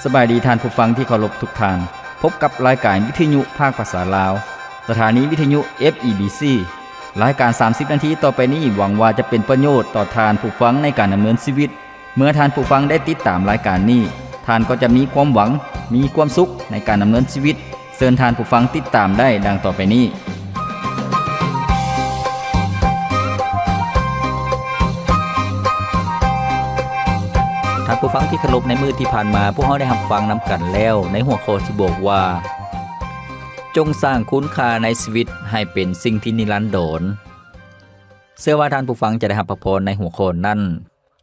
ສະບາຍດີທ່ານຜູ້ຟັງທີ່ເຄົາລົບທຸກທ່ານ. ພົບກັບລາຍການວິທະຍຸພາກພາສາລາວ, ສະຖານີວິທະຍຸ ເອັຟ ອີ ບີ ຊີ. ລາຍການສາມສິບນາທີຕໍ່ໄປນີ້ ຫວັງວ່າຈະເປັນປະໂຫຍດຕໍ່ທ່ານຜູ້ຟັງໃນການດຳເນີນຊີວິດ. ເມື່ອທ່ານຜູ້ຟັງໄດ້ຕິດຕາມລາຍການນີ້, ທ່ານກໍຈະມີຄວາມຫວັງ, ມີຄວາມສຸກໃນການດຳເນີນຊີວິດ. ເຊີນທ່ານຜູ້ຟັງຕິດຕາມໄດ້ດັ່ງຕໍ່ໄປນີ້. ທ່ານຜູ້ຟັງທີ່ເຄົາລົບ, ໃນມື້ທີ່ຜ່ານມາ ພວກເຮົາໄດ້ຮັບຟັງນຳກັນແລ້ວ ໃນຫົວຂໍ້ທີ່ບອກວ່າ ຈົ່ງສ້າງຄຸນຄ່າໃນຊີວິດໃຫ້ເປັນສິ່ງທີ່ນິລັນດອນ. ເຊື່ອວ່າທ່ານຜູ້ຟັງຈະໄດ້ຮັບພະພອນໃນຫົວຂໍ້ນັ້ນ.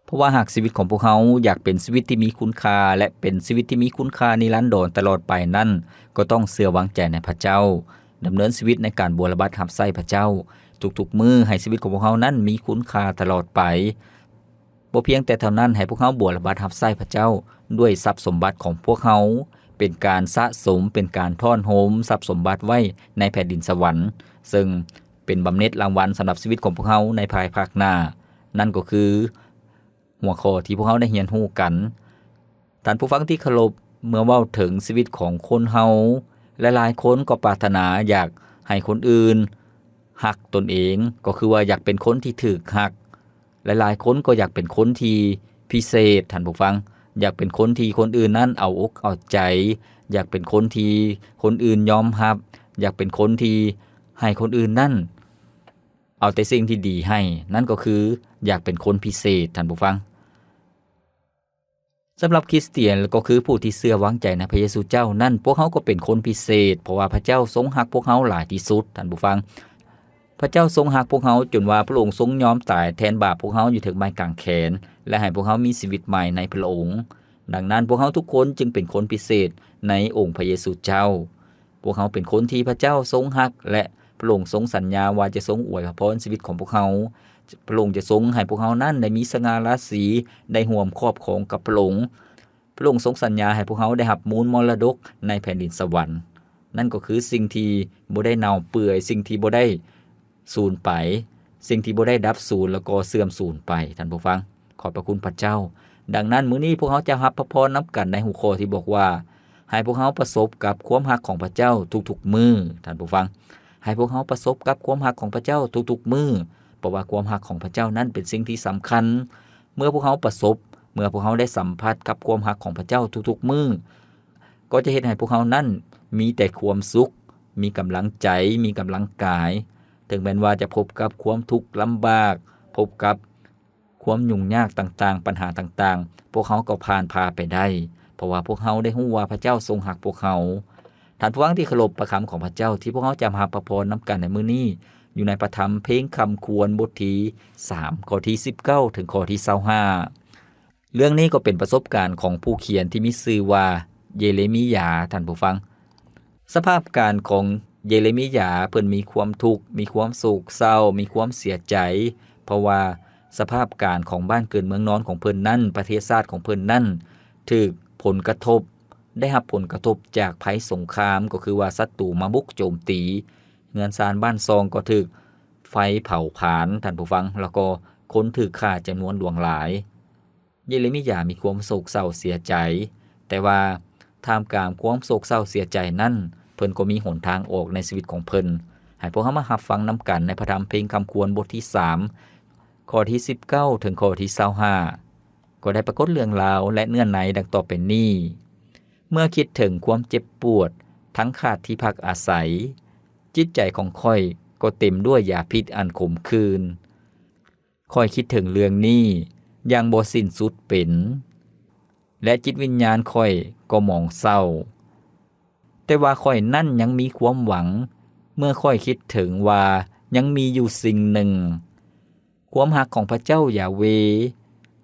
ເພາະວ່າຫາກຊີວິດຂອງພວກເຮົາຢາກເປັນຊີວິດທີ່ມີຄຸນຄ່າ ແລະ ເປັນຊີວິດທີ່ມີຄຸນຄ່ານິລັນດອນຕະຫຼອດໄປນັ້ນ, ກໍຕ້ອງເຊື່ອວາງໃຈໃນພະເຈົ້າ, ດຳເນີນຊີວິດໃນການບົວລະບັດຮັບໃຊ້ພະເຈົ້າທຸກໆມື້, ໃຫ້ຊີວິດຂອງພວກເຮົານັ້ນມີຄຸນຄ່າຕະຫຼອດໄປ. ບໍ່ພຽງແຕ່ເທົ່ານັ້ນ, ໃຫ້ພວກເຮົາບົວລະບັດຮັບໃຊ້ພະເຈົ້າດ້ວຍຊັບສົມບັດຂອງພວກເຮົາ, ເປັນການສະສົມ, ເປັນການທ້ອນໂຮມຊັບສົມບັດໄວ້ໃນແຜ່ນດິນສະຫວັນ, ເຊິ່ງເປັນບຳເໜັດລາງວັນສຳລັບຊີວິດຂອງພວກເຮົາໃນພາຍພາກໜ້າ. ນັ້ນກໍຄື ຫົວຂໍ້ທີ່ພວກເຮົາໄດ້ຮຽນຮູ້ກັນ. ທ່ານຜູ້ຟັງທີ່ເຄົາລົບ, ເມື່ອເວົ້າເຖິງຊີວິດຂອງຄົນເຮົາ, ຫຼາຍໆຄົນກໍປາດຖະໜາຢາກໃຫ້ຄົນອື່ນຮັກຕົນເອງ, ກໍຄືວ່າຢາກເປັນຄົນທີ່ຖືກຮັກ. ຫຼາຍໆຄົນກໍຢາກເປັນຄົນທີ່ພິເສດ, ທ່ານຜູ້ຟັງ, ຢາກເປັນຄົນທີ່ຄົນອື່ນນັ້ນເອົາອົກເອົາໃຈ, ຢາກເປັນຄົນທີ່ຄົນອື່ນຍອມຮັບ, ຢາກເປັນຄົນທີ່ໃຫ້ຄົນອື່ນນັ້ນ ເອົາແຕ່ສິ່ງທີ່ດີໃຫ້, ນັ້ນກໍຄືຢາກເປັນຄົນພິເສດ, ທ່ານຜູ້ຟັງ. ສຳລັບຄຣິສຕຽນ ກໍຄືຜູ້ທີ່ເຊື່ອວາງໃຈໃນພະເຢຊູເຈົ້ານັ້ນ, ພວກເຮົາກໍເປັນຄົນພິເສດ, ເພາະວ່າພະເຈົ້າຊົງຮັກພວກເຮົາຫຼາຍທີ່ສຸດ, ທ່ານຜູ້ຟັງ. ພະເຈົ້າຊົງຮັກພວກເຮົາຈົນວ່າພະອົງຊົງຍອມຕາຍແທນບາບພວກເຮົາຢູ່ເທິງໄມ້ກາງແຂນ ແລະ ໃຫ້ພວກເຮົາມີຊີວິດໃໝ່ໃນພະອົງ. ດັ່ງນັ້ນ, ພວກເຮົາທຸກຄົນຈຶ່ງເປັນຄົນພິເສດໃນອົງພະເຢຊູເຈົ້າ. ພວກເຮົາເປັນຄົນທີ່ພະເຈົ້າຊົງຮັກ ແລະ ພະອົງຊົງສັນຍາວ່າຈະຊົງອວຍພະພອນຊີວິດຂອງພວກເຮົາ. ພະອົງຈະຊົງໃຫ້ພວກເຮົານັ້ນໄດ້ມີສະຫງ່າລາສີ, ໄດ້ຮ່ວມຄອບຄອງກັບພະອົງ. ພະອົງຊົງສັນຍາໃຫ້ພວກເຮົາໄດ້ຮັບມູນມໍລະດົກໃນແຜ່ນດິນສະຫວັນ. ນັ້ນກໍຄືສິ່ງທີ່ບໍ່ໄດ້ເນົ່າເປື່ອຍ, ສິ່ງທີ່ບໍ່ໄດ້ ສູນໄປ, ສິ່ງທີ່ບໍ່ໄດ້ດັບສູນ ແລ້ວກໍເສື່ອມສູນໄປ, ທ່ານຜູ້ຟັງ, ຂອບພະຄຸນພະເຈົ້າ. ດັ່ງນັ້ນ, ມື້ນີ້ພວກເຮົາຈະຮັບພະພອນນຳກັນໃນຫົວຂໍ້ທີ່ບອກວ່າ, ໃຫ້ພວກເຮົາປະສົບກັບຄວາມຮັກຂອງພະເຈົ້າທຸກໆມື້, ທ່ານຜູ້ຟັງ, ໃຫ້ພວກເຮົາປະສົບກັບຄວາມຮັກຂອງພະເຈົ້າທຸກໆມື້, ເພາະວ່າຄວາມຮັກຂອງພະເຈົ້ານັ້ນເປັນສິ່ງທີ່ສຳຄັນ. ເມື່ອພວກເຮົາປະສົບ, ເມື່ອພວກເຮົາໄດ້ສຳຜັດກັບຄວາມຮັກຂອງພະເຈົ້າທຸກໆມື້, ກໍຈະເຮັດໃຫ້ພວກເຮົານັ້ນມີແຕ່ຄວາມສຸກ, ມີກຳລັງໃຈ, ມີກຳລັງກາຍ. ເຖິງແມ່ນວ່າຈະພົບກັບຄວາມທຸກລຳບາກ, ພົບກັບຄວາມຫຍຸ້ງຍາກຕ່າງໆ, ບັນຫາຕ່າງໆ, ພວກເຮົາກໍຜ່ານຜ່າໄປໄດ້, ເພາະວ່າພວກເຮົາໄດ້ຮູ້ວ່າພະເຈົ້າຊົງຮັກພວກເຮົາ. ທ່ານຜູ້ຟັງທີ່ເຄົາລົບ, ພະຄຳຂອງພະເຈົ້າທີ່ພວກເຮົາຈະມາຮັບພະພອນນຳກັນໃນມື້ນີ້ ຢູ່ໃນພະທຳເພງຄຳຄວນ ບົດທີສາມ ຂໍ້ທີສິບເກົ້າ ເຖິງຂໍ້ທີຊາວຫ້າ. ເລື່ອງນີ້ກໍເປັນປະສົບການຂອງຜູ້ຂຽນທີ່ມີຊື່ວ່າເຢເຣມີຢາ, ທ່ານຜູ້ຟັງ. ສະພາບການຂອງເຢເຣມີຢາ, ເພິ່ນມີຄວາມທຸກ, ມີຄວາມໂສກເສົ້າ, ມີຄວາມເສຍໃຈ, ເພາະວ່າສະພາບການຂອງບ້ານເກີດເມືອງນອນຂອງເພິ່ນນັ້ນ, ປະເທດຊາດຂອງເພິ່ນນັ້ນ, ຖືກຜົນກະທົບ, ໄດ້ຮັບຜົນກະທົບຈາກໄພສົງຄາມ, ກໍຄືວ່າສັດຕູມາບຸກໂຈມຕີ, ເຮືອນຊານບ້ານຊ່ອງກໍຖືກໄຟເຜົາຜານ, ທ່ານຜູ້ຟັງ, ແລ້ວກໍຄົນຖືກຂ້າຈຳນວນຫຼວງຫຼາຍ. ເຢເຣມີຢາມີຄວາມໂສກເສົ້າເສຍໃຈ, ແຕ່ວ່າທ່າມກາງຄວາມໂສກເສົ້າເສຍໃຈນັ້ນ, ເພິ່ນກໍມີຫົນທາງອອກໃນຊີວິດຂອງເພິ່ນ. ໃຫ້ພວກເຮົາມາຮັບຟັງນຳກັນໃນພະທຳເພງຄຳຄວນບົດທີສາມ ຂໍ້ທີສິບເກົ້າ ເຖິງຂໍ້ທີຊາວຫ້າ ກໍໄດ້ປາກົດເລື່ອງລາວ ແລະ ເນື້ອໃນດັ່ງຕໍ່ໄປນີ້: ເມື່ອຄິດເຖິງຄວາມເຈັບປວດ ທັງຂາດທີ່ພັກອາໄສ, ຈິດໃຈຂອງຂ້ອຍກໍເຕັມດ້ວຍຢາພິດອັນຂົມຂື່ນ. ຂ້ອຍຄິດເຖິງເລື່ອງນີ້ຢ່າງບໍ່ສິ້ນສຸດເປັນ ແລະ ຈິດວິນຍານຂ້ອຍກໍໝອງເສົ້າ. ແຕ່ວ່າຂ້ອຍນັ້ນຍັງມີຄວາມຫວັງ ເມື່ອຂ້ອຍຄິດເຖິງວ່າຍັງມີຢູ່ສິ່ງໜຶ່ງ, ຄວາມຮັກຂອງພະເຈົ້າຢາເວ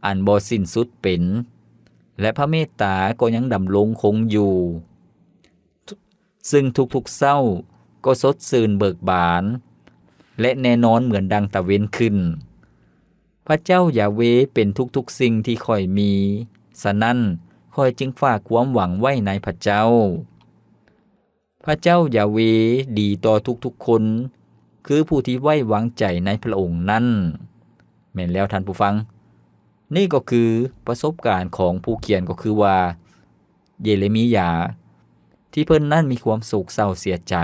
ອັນບໍ່ສິ້ນສຸດເປັນ ແລະ ພະເມດຕາກໍຍັງດຳລົງຄົງຢູ່. ຊຶ່ງທຸກໆເຊົ້າກໍສົດຊື່ນເບີກບານ ແລະ ແນ່ນອນເໝືອນດັ່ງຕາເວັນຂຶ້ນ. ພະເຈົ້າຢາເວເປັນທຸກໆສິ່ງທີ່ຂ້ອຍມີ, ສະນັ້ນ, ຂ້ອຍຈຶ່ງຝາກຄວາມຫວັງໄວ້ໃນພະເຈົ້າ. ພະເຈົ້າຢາເວດີຕໍ່ທຸກໆຄົນ, ຄືຜູ້ທີ່ໄວ້ວາງໃຈໃນພະອົງນັ້ນ. ແມ່ນແລ້ວທ່ານຜູ້ຟັງ, ນີ້ກໍຄືປະສົບການຂອງຜູ້ຂຽນ, ກໍຄືວ່າ ເຢເຣມີຢາ ທີ່ເພິ່ນນັ້ນມີຄວາມໂສກເສົ້າເສຍໃຈ.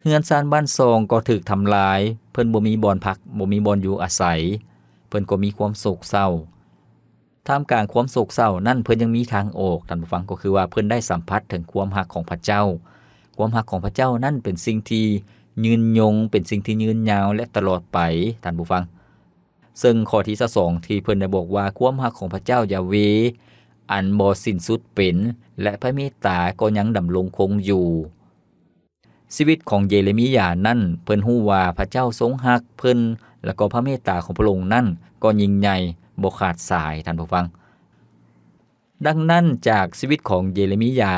ເຮືອນຊານບ້ານຊ່ອງກໍຖືກທຳລາຍ, ເພິ່ນບໍ່ມີບ່ອນພັກ, ບໍ່ມີບ່ອນຢູ່ອາໄສ, ເພິ່ນກໍມີຄວາມໂສກເສົ້າ. ທ່າມກາງຄວາມໂສກເສົ້ານັ້ນ ເພິ່ນຍັງມີທາງອອກ, ທ່ານຜູ້ຟັງ, ກໍຄືວ່າເພິ່ນໄດ້ສຳຜັດເຖິງຄວາມຮັກຂອງພະເຈົ້າ. ຄວາມຮັກຂອງພະເຈົ້ານັ້ນເປັນສິ່ງທີ່ຍືນຍົງ, ເປັນສິ່ງທີ່ຍືນຍາວ ແລະ ຕະຫຼອດໄປ, ທ່ານຜູ້ຟັງ. ເຊິ່ງຂໍ້ທີຊາວສອງ ທີ່ເພິ່ນໄດ້ບອກວ່າ ຄວາມຮັກຂອງພະເຈົ້າຢາເວ ອັນບໍ່ສິ້ນສຸດເປັນ ແລະ ພະເມດຕາກໍຍັງດຳລົງຄົງຢູ່. ຊີວິດຂອງເຢເຣມີຢານັ້ນ ເພິ່ນຮູ້ວ່າພະເຈົ້າຊົງຮັກເພິ່ນ ແລະ ກໍພະເມດຕາຂອງພະອົງນັ້ນກໍຍິ່ງໃຫຍ່ບໍ່ຂາດສາຍ, ທ່ານຜູ້ຟັງ. ດັ່ງນັ້ນ, ຈາກຊີວິດຂອງເຢເຣມີຢາ,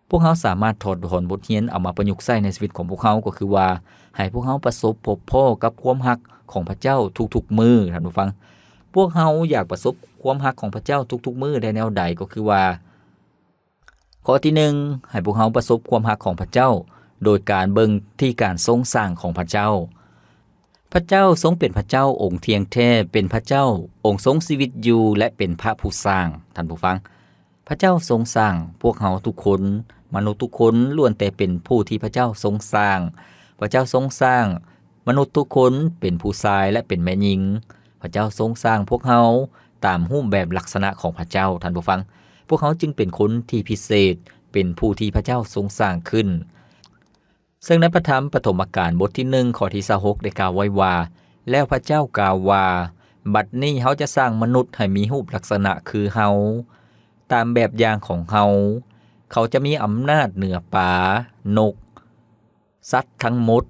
ພວກເຮົາສາມາດຖອດຖອນບົດຮຽນເອົາມາປະຍຸກໃຊ້ໃນຊີວິດຂອງພວກເຮົາ, ກໍຄືວ່າໃຫ້ພວກເຮົາປະສົບພົບພໍ້ກັບຄວາມຮັກຂອງພະເຈົ້າທຸກໆມື້, ທ່ານຜູ້ຟັງ. ພວກເຮົາຢາກປະສົບຄວາມຮັກຂອງພະເຈົ້າທຸກໆມື້ໄດ້ແນວໃດ? ກໍຄືວ່າ ຂໍ້ທີໜຶ່ງ, ໃຫ້ພວກເຮົາປະສົບຄວາມຮັກຂອງພະເຈົ້າ ໂດຍການເບິ່ງທີ່ການຊົງສ້າງຂອງພະເຈົ້າ. ພະເຈົ້າຊົງເປັນພະເຈົ້າອົງທ່ຽງແທ້, ເປັນພະເຈົ້າອົງຊົງຊີວິດຢູ່ ແລະ ເປັນພະຜູ້ສ້າງ, ທ່ານຜູ້ຟັງ. ພະເຈົ້າຊົງສ້າງພວກເຮົາທຸກຄົນ, ມະນຸດທຸກຄົນລ້ວນແຕ່ເປັນຜູ້ທີ່ພະເຈົ້າຊົງສ້າງ. ພະເຈົ້າຊົງສ້າງມະນຸດທຸກຄົນເປັນຜູ້ຊາຍ ແລະ ເປັນແມ່ຍິງ. ພະເຈົ້າຊົງສ້າງພວກເຮົາຕາມຮູບແບບລັກສະນະຂອງພະເຈົ້າ, ທ່ານຜູ້ຟັງ. ພວກເຮົາຈຶ່ງເປັນຄົນທີ່ພິເສດ, ເປັນຜູ້ທີ່ພະເຈົ້າຊົງສ້າງຂຶ້ນ. ເຊິ່ງໃນພະທຳປະຖົມມະການບົດທີໜຶ່ງ ຂໍ້ທີຊາວຫົກ ໄດ້ກ່າວໄວ້ວ່າ, ແລ້ວພະເຈົ້າກ່າວວ່າ, ບັດນີ້ເຮົາຈະສ້າງມະນຸດໃຫ້ມີຮູບລັກສະນະຄືເຮົາ, ຕາມແບບຢ່າງຂອງເຮົາ. ເຂົາຈະມີອຳນາດເໜືອປາ, ນົກ, ສັດທັງໝົດ,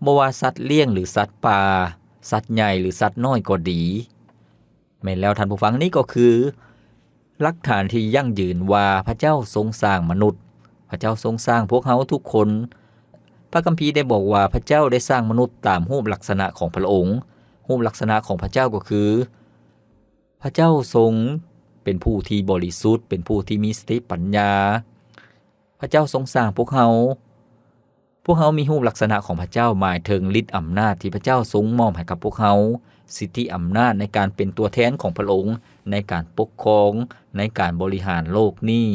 ບໍ່ວ່າສັດລ້ຽງ ຫຼື ສັດປ່າ, ສັດໃຫຍ່ ຫຼື ສັດນ້ອຍກໍດີ. ແມ່ນແລ້ວທ່ານຜູ້ຟັງ, ນີ້ກໍຄືຫຼັກຖານທີ່ຢັ້ງຢືນວ່າພະເຈົ້າຊົງສ້າງມະນຸດ, ພະເຈົ້າຊົງສ້າງພວກເຮົາທຸກຄົນ. ພະຄຳພີໄດ້ບອກວ່າພະເຈົ້າໄດ້ສ້າງມະນຸດຕາມຮູບລັກສະນະຂອງພະອົງ. ຮູບລັກສະນະຂອງພະເຈົ້າກໍຄື ພະເຈົ້າຊົງເປັນຜູ້ທີ່ບໍລິສຸດ, ເປັນຜູ້ທີ່ມີສະຕິປັນຍາ. ພະເຈົ້າຊົງສ້າງພວກເຮົາ. ພວກເຮົາມີຮູບລັກສະນະຂອງພະເຈົ້າ, ໝາຍເຖິງລິດອຳນາດທີ່ພະເຈົ້າຊົງມອບໃຫ້ກັບພວກເຮົາ, ສິດທິອຳນາດໃນການເປັນຕົວແທນຂອງພະອົງ, ໃນການປົກຄອງ, ໃນການບໍລິຫານໂລກນີ້.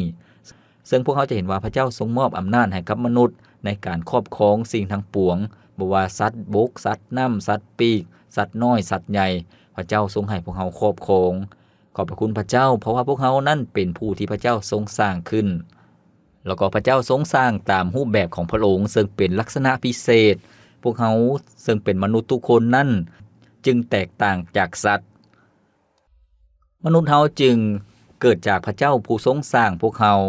ເຊິ່ງພວກເຮົາຈະເຫັນວ່າພະເຈົ້າຊົງມອບອຳນາດໃຫ້ກັບມະນຸດໃນການຄອບຄອງສິ່ງທັງປວງ, ບໍ່ວ່າສັດບົກ, ສັດນ້ຳ, ສັດປີກ, ສັດນ້ອຍ, ສັດໃຫຍ່, ພະເຈົ້າຊົງໃຫ້ພວກເຮົາຄອບຄອງ. ຂອບພະຄຸນພະເຈົ້າ, ເພາະວ່າພວກເຮົານັ້ນເປັນຜູ້ທີ່ພະເຈົ້າຊົງສ້າງຂຶ້ນ. ແລ້ວກໍພະເຈົ້າຊົງສ້າງຕາມຮູບແບບຂອງພະອົງ, ເຊິ່ງເປັນລັກສະນະພິເສດ. ພວກເຮົາເຊິ່ງເປັນມະນຸດທຸກຄົນນັ້ນ ຈຶ່ງແຕກຕ່າງຈາກສັດ. ມະນຸດເຮົາຈຶ່ງເກີດຈາກພະເຈົ້າຜູ້ຊົງສ້າງພວກເຮົາ.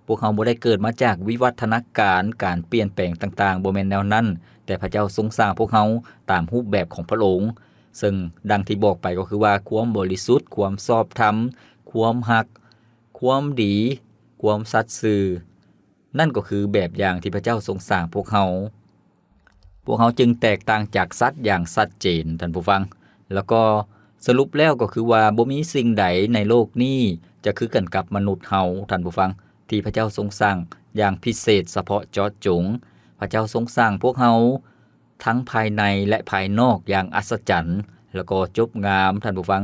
ພວກເຮົາບໍ່ໄດ້ເກີດມາຈາກວິວັດທະນາການ, ການປ່ຽນແປງຕ່າງໆ, ບໍ່ແມ່ນແນວນັ້ນ, ແຕ່ພະເຈົ້າຊົງສ້າງພວກເຮົາຕາມຮູບແບບຂອງພະອົງ, ເຊິ່ງດັ່ງທີ່ບອກໄປກໍຄືວ່າ ຄວາມບໍລິສຸດ, ຄວາມຊອບທຳ, ຄວາມຮັກ, ຄວາມດີ, ຄວາມສັດຊື່, ນັ້ນກໍຄືແບບຢ່າງທີ່ພະເຈົ້າຊົງສ້າງພວກເຮົາ. ພວກເຮົາຈຶ່ງແຕກຕ່າງຈາກສັດຢ່າງຊັດເຈນ, ທ່ານຜູ້ຟັງ. ແລ້ວກໍສະຫຼຸບແລ້ວກໍຄືວ່າ ບໍ່ມີສິ່ງໃດໃນໂລກນີ້ຈະຄືກັນກັບມະນຸດເຮົາ, ທ່ານຜູ້ຟັງ, ທີ່ພະເຈົ້າຊົງສ້າງຢ່າງພິເສດສະເພາະເຈາະຈົງ. ພະເຈົ້າຊົງສ້າງພວກເຮົາ ທັງພາຍໃນ ແລະ ພາຍນອກຢ່າງອັດສະຈັນ ແລ້ວກໍຈົບງາມ, ທ່ານຜູ້ຟັງ.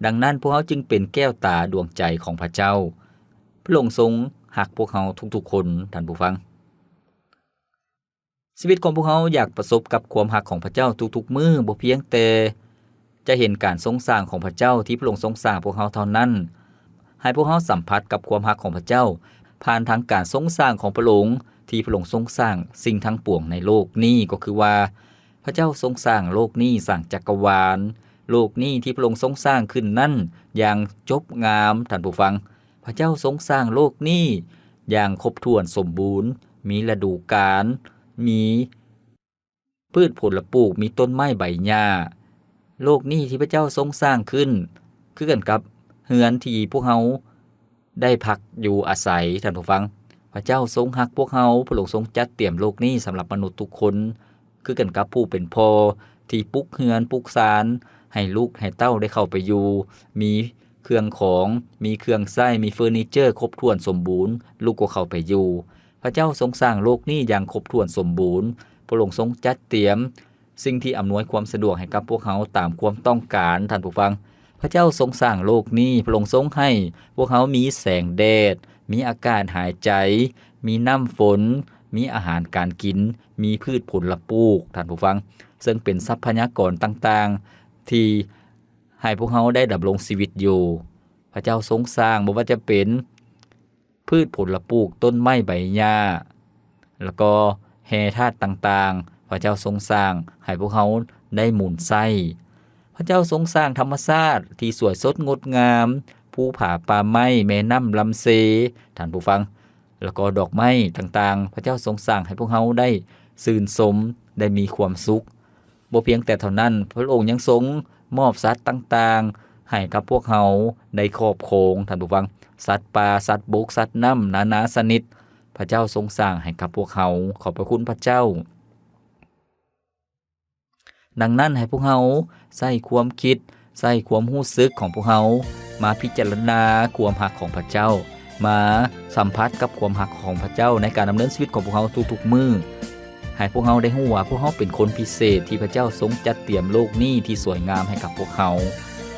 ດັ່ງນັ້ນ, ພວກເຮົາຈຶ່ງເປັນແກ້ວຕາດວງໃຈຂອງພະເຈົ້າ. ພະອົງຊົງຮັກພວກເຮົາທຸກໆຄົນ, ທ່ານຜູ້ຟັງ. ຊີວິດຂອງພວກເຮົາຢາກປະສົບກັບຄວາມຮັກຂອງພະເຈົ້າທຸກໆມື້, ບໍ່ພຽງແຕ່ຈະເຫັນການຊົງສ້າງຂອງພະເຈົ້າທີ່ພະອົງຊົງສ້າງພວກເຮົາເທົ່ານັ້ນ, ໃຫ້ພວກເຮົາສຳຜັດກັບຄວາມຮັກຂອງພະເຈົ້າ ຜ່ານທາງການຊົງສ້າງຂອງພະອົງ ທີ່ພະອົງຊົງສ້າງສິ່ງທັງປວງໃນໂລກນີ້, ກໍຄືວ່າ ພະເຈົ້າຊົງສ້າງໂລກນີ້, ສ້າງຈັກກະວານ, ໂລກນີ້ທີ່ພະອົງຊົງສ້າງຂຶ້ນນັ້ນຢ່າງຈົບງາມ, ທ່ານຜູ້ຟັງ. ພະເຈົ້າຊົງສ້າງໂລກນີ້ຢ່າງຄົບຖ້ວນສົມບູນ, ມີລະດູການ, ມີ ພືດຜົນລະປູກ, ມີຕົ້ນໄມ້ໃບຫຍ້າ. ໂລກນີ້ທີ່ພະເຈົ້າຊົງສ້າງຂຶ້ນ ຄືກັນກັບເຮືອນທີ່ພວກເຮົາໄດ້ພັກຢູ່ອາໄສ, ທ່ານຜູ້ຟັງ. ພະເຈົ້າຊົງຮັກພວກເຮົາ, ພະອົງຊົງຈັດຕຽມໂລກນີ້ສຳລັບມະນຸດທຸກຄົນ, ຄືກັນກັບຜູ້ເປັນພໍ່ທີ່ປຸກເຮືອນປຸກຊານ ໃຫ້ລູກໃຫ້ເຕົ້າໄດ້ເຂົ້າໄປຢູ່, ມີເຄື່ອງຂອງ, ມີເຄື່ອງໃຊ້, ມີເຟີນີເຈີຄົບຖ້ວນສົມບູນ, ລູກກໍເຂົ້າໄປຢູ່. ພະເຈົ້າຊົງສ້າງໂລກນີ້ຢ່າງຄົບຖ້ວນສົມບູນ. ພະອົງຊົງຈັດຕຽມສິ່ງທີ່ອຳນວຍຄວາມສະດວກໃຫ້ກັບພວກເຮົາຕາມຄວາມຕ້ອງການ, ທ່ານຜູ້ຟັງ. ພະເຈົ້າຊົງສ້າງໂລກນີ້, ພະອົງຊົງໃຫ້ພວກເຮົາມີແສງແດດ, ມີອາກາດຫາຍໃຈ, ມີນ້ຳຝົນ, ມີອາຫານການກິນ, ມີພືດຜົນລະປູກ, ທ່ານຜູ້ຟັງ, ເຊິ່ງເປັນຊັບພະຍາກອນຕ່າງໆ ທີ່ໃຫ້ພວກເຮົາໄດ້ດຳລົງຊີວິດຢູ່. ພະເຈົ້າຊົງສ້າງບໍ່ວ່າຈະເປັນ ພືດຜົນລະປູກ, ຕົ້ນໄມ້ໃບຫຍ້າ ແລ້ວກໍແຮ່ທາດຕ່າງໆ, ພະເຈົ້າຊົງສ້າງໃຫ້ພວກເຮົາໄດ້ໝູນໃຊ້. ພະເຈົ້າຊົງສ້າງທຳມະຊາດທີ່ສວຍສົດງົດງາມ, ພູຜາປ່າໄມ້, ແມ່ນ້ຳລຳເຊ, ທ່ານຜູ້ຟັງ, ແລ້ວກໍດອກໄມ້ຕ່າງໆ, ພະເຈົ້າຊົງສ້າງໃຫ້ພວກເຮົາໄດ້ຊື່ນຊົມ, ໄດ້ມີຄວາມສຸກ. ບໍ່ພຽງແຕ່ເທົ່ານັ້ນ, ພະອົງຍັງຊົງມອບສັດຕ່າງໆໃຫ້ກັບພວກເຮົາໄດ້ຄອບຄອງ, ທ່ານຜູ້ຟັງ, ສັດປ່າ, ສັດບົກ, ສັດນ້ຳນານາຊະນິດ, ພະເຈົ້າຊົງສ້າງໃຫ້ກັບພວກເຮົາ. ຂອບພະຄຸນພະເຈົ້າ. ດັ່ງນັ້ນ, ໃຫ້ພວກເຮົາໃຊ້ຄວາມຄິດ, ໃຊ້ຄວາມຮູ້ສຶກຂອງພວກເຮົາມາພິຈາລະນາຄວາມຮັກຂອງພະເຈົ້າ, ມາສຳຜັດກັບຄວາມຮັກຂອງພະເຈົ້າໃນການດຳເນີນຊີວິດຂອງພວກເຮົາທຸກໆມື້. ໃຫ້ພວກເຮົາໄດ້ຮູ້ວ່າພວກເຮົາເປັນຄົນພິເສດທີ່ພະເຈົ້າຊົງຈັດຕຽມໂລກນີ້ທີ່ສວຍງາມໃຫ້ກັບພວກເຮົາ.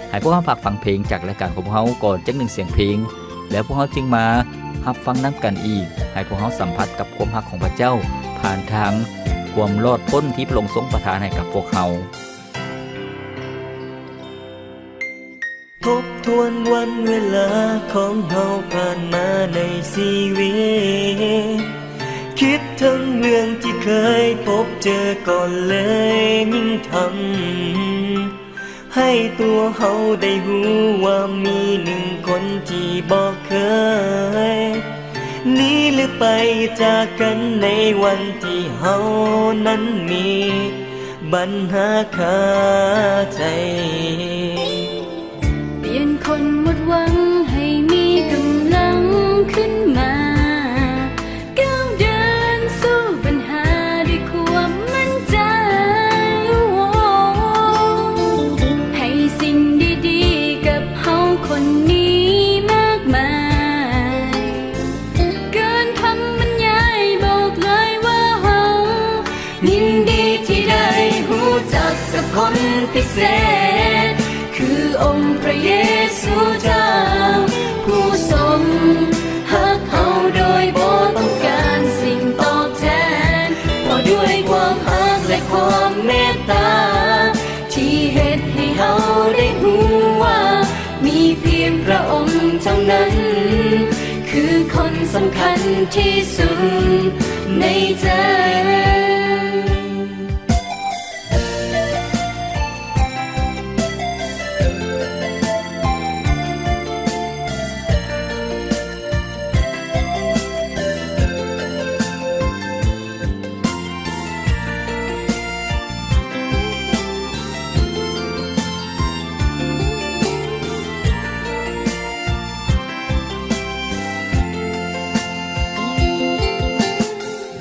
ໃຫ້ພວກເຮົາພັກຟັງເພງຈາກລາຍການຂອງພວກເຮົາກ່ອນຈັກໜຶ່ງສຽງເພງ, ແລ້ວພວກເຮົາຈຶ່ງມາຮັບຟັງນຳກັນອີກ. ໃຫ້ພວກເຮົາສຳຜັດກັບຄວາມຮັກຂອງພະເຈົ້າຜ່ານທາງຄວາມລອດພົ້ນທີ່ພະອົງຊົງປະທານໃຫ້ກັບພວກເຮົາ. ທົບທວນວັນເວລາຂອງເຮົາຜ່ານມາໃນຊີວິດ, ຄິດເຖິງເລື່ອງທີ່ເຄີຍພົບເຈີກ່ອນເລີຍຍິ່ງທຳໃຫ້ຕົວເຮົາໄດ້ຮູ້ວ່າມີໜຶ່ງຄົນທີ່ບໍ່ເຄີຍໜີ ຫຼື ໄປຈາກກັນໃນວັນທີ່ເຮົານັ້ນມີ ບັນຫາຄາໃຈ. ປ່ຽນຄົນໝົດຫວັງໃຫ້ມີກຳລັງຂຶ້ນມາ, ກ້າວເດີນສູ້ບັນຫາດ້ວຍຄວາມໝັ້ນໃຈ. ໃຫ້ສິ່ງດີໆກັບເຮົາຄົນນີ້ມາກມາຍ. ເກີນຄຳບັນຍາຍບອກເລີຍວ່າເຮົາຍິນດີທີ່ໄດ້ຮູ້ຈັກກັບຄົນພິເສດ ຄືອົງພະເຢຊູເຈົ້າ ຜູ້ຊົງຮັກເຮົາໂດຍບໍ່ຕ້ອງການສິ່ງຕອບແທນ, ເພາະດ້ວຍຄວາມຮັກ ແລະ ຄວາມເມດຕາ ທີ່ເຮັດໃຫ້ເຮົາໄດ້ຮູ້ວ່າ ມີພຽງພະອົງເທົ່ານັ້ນ ຄືຄົນສຳຄັນທີ່ສຸດໃນໃຈ.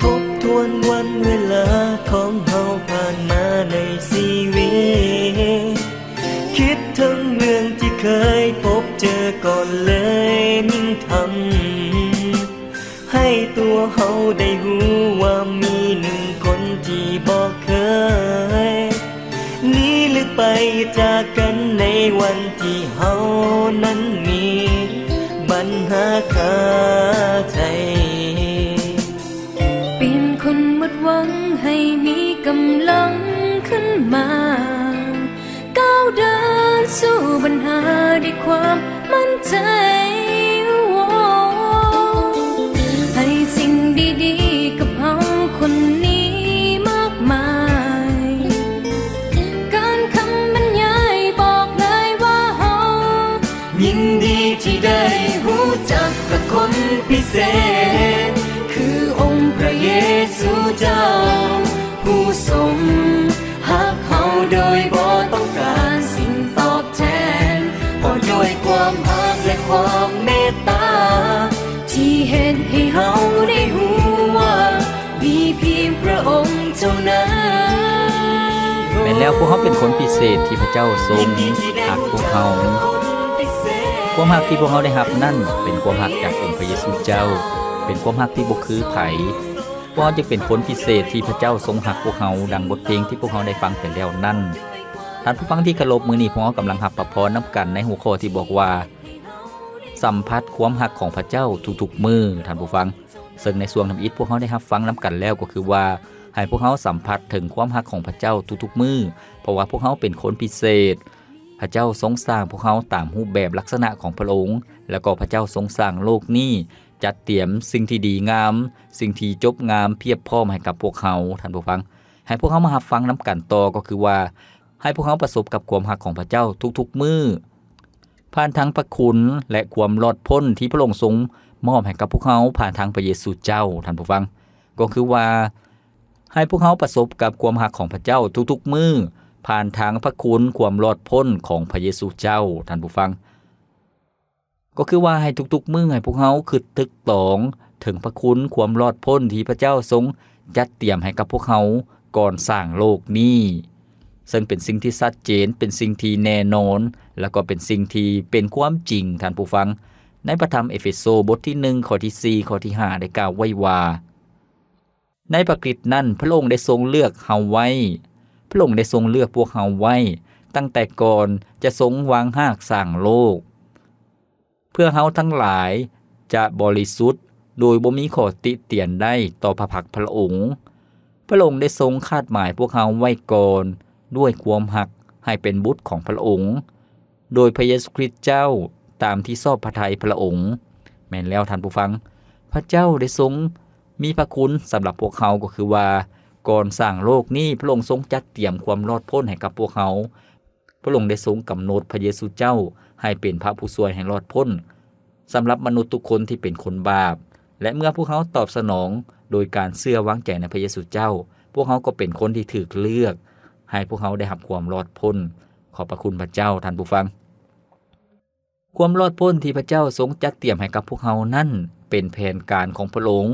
ທົບທວນວັນເວລາຂອງເຮົາຜ່ານມາໃນຊີວິດ, ຄິດເຖິງເລື່ອງທີ່ເຄີຍພົບເຈີກ່ອນເລີຍຍິ່ງທຳ ໃຫ້ຕົວເຮົາໄດ້ຮູ້ວ່າມີໜຶ່ງຄົນທີ່ບໍ່ເຄີຍໜີ ຫຼື ໄປຈາກກັນໃນວັນທີ່ເຮົານັ້ນມີບັນຫາຄາໃຈ. ປ່ຽນຄົນໝົດຫວັງໃຫ້ມີກຳລັງຂຶ້ນມາ. ກ້າວເດີນສູ້ບັນຫາດ້ວຍຄວາມໝັ້ນໃຈ. ໃຫ້ສິ່ງດີໆກັບເຮົາຄົນນີ້ມາກມາຍ ເກີນຄຳບັນຍາຍບອກເລີຍວ່າເຮົາຍິນດີທີ່ໄດ້ຮູ້ຈັກກັບຄົນພິເສດ ຄືອົງພະເຢຊູເຈົ້າ ຜູ້ຊົງຮັກເຮົາໂດຍບໍ່ຕ້ອງການສິ່ງຕອບແທນ, ເພາະດ້ວຍຄວາມຮັກ ແລະ ຄວາມເມດຕາ ທີ່ເຮັດໃຫ້ເຮົາໄດ້ຮູ້ວ່າ ມີພຽງພະອົງເທົ່ານັ້ນ. ແມ່ນແລ້ວ, ພວກເຮົາເປັນຄົນພິເສດທີ່ພະເຈົ້າຊົງຮັກພວກເຮົາ. ຄວາມຮັກທີ່ພວກເຮົາໄດ້ຮັບນັ້ນ ເປັນຄວາມຮັກຈາກອົງພະເຢຊູເຈົ້າ, ເປັນຄວາມຮັກທີ່ບໍ່ຄືໃຜ. ພວກເຮົາຈຶ່ງເປັນຄົນພິເສດທີ່ພະເຈົ້າຊົງຮັກພວກເຮົາ, ດັ່ງບົດເພງທີ່ພວກເຮົາໄດ້ຟັງໄປແລ້ວນັ້ນ. ທ່ານຜູ້ຟັງທີ່ເຄົາລົບ, ມື້ນີ້ພວກເຮົາກຳລັງຮັບພະພອນນຳກັນໃນຫົວຂໍ້ທີ່ບອກວ່າ ສຳຜັດຄວາມຮັກຂອງພະເຈົ້າທຸກໆມື້, ທ່ານຜູ້ຟັງ. ເຊິ່ງໃນຊ່ວງທຳອິດພວກເຮົາໄດ້ຮັບຟັງນຳກັນແລ້ວ ກໍຄືວ່າ ໃຫ້ພວກເຮົາສຳຜັດເຖິງຄວາມຮັກຂອງພະເຈົ້າທຸກໆມື້, ເພາະວ່າພວກເຮົາເປັນຄົນພິເສດ. ພະເຈົ້າຊົງສ້າງພວກເຮົາຕາມຮູບແບບລັກສະນະຂອງພະອົງ, ແລ້ວກໍພະເຈົ້າຊົງສ້າງໂລກນີ້, ຈັດຕຽມສິ່ງທີ່ດີງາມ, ສິ່ງທີ່ຈົບງາມພຽບພ້ອມໃຫ້ກັບພວກເຮົາ, ທ່ານຜູ້ຟັງ. ໃຫ້ພວກເຮົາມາຮັບຟັງນຳກັນຕໍ່, ກໍຄືວ່າ ໃຫ້ພວກເຮົາປະສົບກັບຄວາມຮັກຂອງພະເຈົ້າທຸກໆມື້, ຜ່ານທາງພະຄຸນ ແລະ ຄວາມລອດພົ້ນທີ່ພະອົງຊົງມອບໃຫ້ກັບພວກເຮົາ ຜ່ານທາງພະເຢຊູເຈົ້າ, ທ່ານຜູ້ຟັງ. ກໍຄືວ່າ ໃຫ້ພວກເຮົາປະສົບກັບຄວາມຮັກຂອງພະເຈົ້າທຸກໆມື້, ຜ່ານທາງພະຄຸນຄວາມລອດພົ້ນຂອງພະເຢຊູເຈົ້າ, ທ່ານຜູ້ຟັງ. ກໍຄືວ່າໃຫ້ທຸກໆມື້ໃຫ້ພວກເຮົາຄິດຕຶກຕອງເຖິງພະຄຸນຄວາມລອດພົ້ນທີ່ພະເຈົ້າຊົງຈັດຕຽມໃຫ້ກັບພວກເຮົາກ່ອນສ້າງໂລກນີ້, ເຊິ່ງເປັນສິ່ງທີ່ຊັດເຈນ, ເປັນສິ່ງທີ່ແນ່ນອນ, ແລ້ວກໍເປັນສິ່ງທີ່ເປັນຄວາມຈິງ, ທ່ານຜູ້ຟັງ. ໃນພະທຳເອເຟໂຊ ບົດທີໜຶ່ງ ຂໍ້ທີສີ່ ຂໍ້ທີຫ້າ ໄດ້ກ່າວໄວ້ວ່າ ໃນພະຄຣິດນັ້ນ ພະອົງໄດ້ຊົງເລືອກເຮົາໄວ້, ພະອົງໄດ້ຊົງເລືອກພວກເຮົາໄວ້ ຕັ້ງແຕ່ກ່ອນຈະຊົງວາງຮາກສ້າງໂລກ, ເພື່ອເຮົາທັງຫຼາຍຈະບໍລິສຸດໂດຍບໍ່ມີຂໍ້ຕິຕຽນໃດຕໍ່ພະພັກພະອົງ. ພະອົງໄດ້ຊົງຄາດໝາຍພວກເຮົາໄວ້ກ່ອນດ້ວຍຄວາມຮັກໃຫ້ເປັນບຸດຂອງພະອົງ ໂດຍພະເຢຊູຄຣິດເຈົ້າ ຕາມທີ່ຊອບພະໄທພະອົງ. ແມ່ນແລ້ວທ່ານຜູ້ຟັງ, ພະເຈົ້າໄດ້ຊົງມີພະຄຸນສຳລັບພວກເຮົາ, ກໍຄືວ່າ ກ່ອນສ້າງໂລກນີ້ ພະອົງຊົງຈັດຕຽມຄວາມລອດພົ້ນໃຫ້ກັບພວກເຮົາ. ພະອົງໄດ້ຊົງກຳນົດພະເຢຊູເຈົ້າໃຫ້ເປັນພະຜູ້ຊ່ວຍໃຫ້ລອດພົ້ນສຳລັບມະນຸດທຸກຄົນທີ່ເປັນຄົນບາບ, ແລະ ເມື່ອພວກເຮົາຕອບສະໜອງໂດຍການເຊື່ອວາງໃຈໃນພະເຢຊູເຈົ້າ, ພວກເຮົາກໍເປັນຄົນທີ່ຖືກເລືອກໃຫ້ພວກເຮົາໄດ້ຮັບຄວາມລອດພົ້ນ. ຂອບພະຄຸນພະເຈົ້າ, ທ່ານຜູ້ຟັງ. ຄວາມລອດພົ້ນທີ່ພະເຈົ້າຊົງຈັດຕຽມໃຫ້ກັບພວກເຮົານັ້ນ ເປັນແຜນການຂອງພະອົງ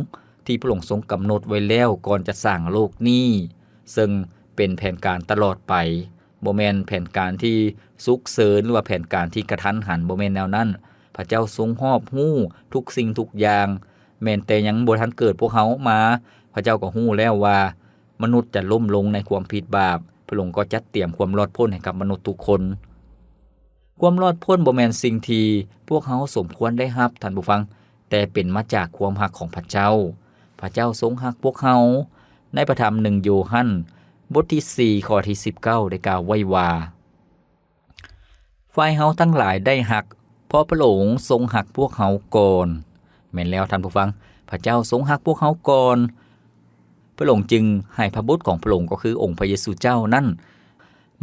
ທີ່ພະອົງຊົງກຳນົດໄວ້ແລ້ວກ່ອນຈະສ້າງໂລກນີ້, ເຊິ່ງເປັນແຜນການຕະຫຼອດໄປ, ບໍ່ແມ່ນແຜນການທີ່ສຸກເສີນ ຫຼືວ່າແຜນການທີ່ກະທັນຫັນ, ບໍ່ແມ່ນແນວນັ້ນ. ພະເຈົ້າຊົງຮອບຮູ້ທຸກສິ່ງທຸກຢ່າງ, ແມ່ນແຕ່ຍັງບໍ່ທັນເກີດພວກເຮົາມາ, ພະເຈົ້າກໍຮູ້ແລ້ວວ່າມະນຸດຈະລົ້ມລົງໃນຄວາມຜິດບາບ, ພະອົງກໍຈັດຕຽມຄວາມລອດພົ້ນໃຫ້ກັບມະນຸດທຸກຄົນ. ຄວາມລອດພົ້ນບໍ່ແມ່ນສິ່ງທີ່ພວກເຮົາສົມຄວນໄດ້ຮັບ, ທ່ານຜູ້ຟັງ, ແຕ່ເປັນມາຈາກຄວາມຮັກຂອງພະເຈົ້າ. ພະເຈົ້າຊົງຮັກພວກເຮົາ. ໃນພະທຳໜຶ່ງໂຢຮັນ ບົດທີສີ່ ຂໍ້ທີສິບເກົ້າ ໄດ້ກ່າວໄວ້ວ່າ ຝ່າຍເຮົາທັງຫຼາຍໄດ້ຮັກ ເພາະພະອົງຊົງຮັກພວກເຮົາກ່ອນ. ແມ່ນແລ້ວທ່ານຜູ້ຟັງ, ພະເຈົ້າຊົງຮັກພວກເຮົາກ່ອນ. ພະອົງຈຶ່ງໃຫ້ພະບຸດຂອງພະອົງ ກໍຄືອົງພະເຢຊູເຈົ້ານັ້ນ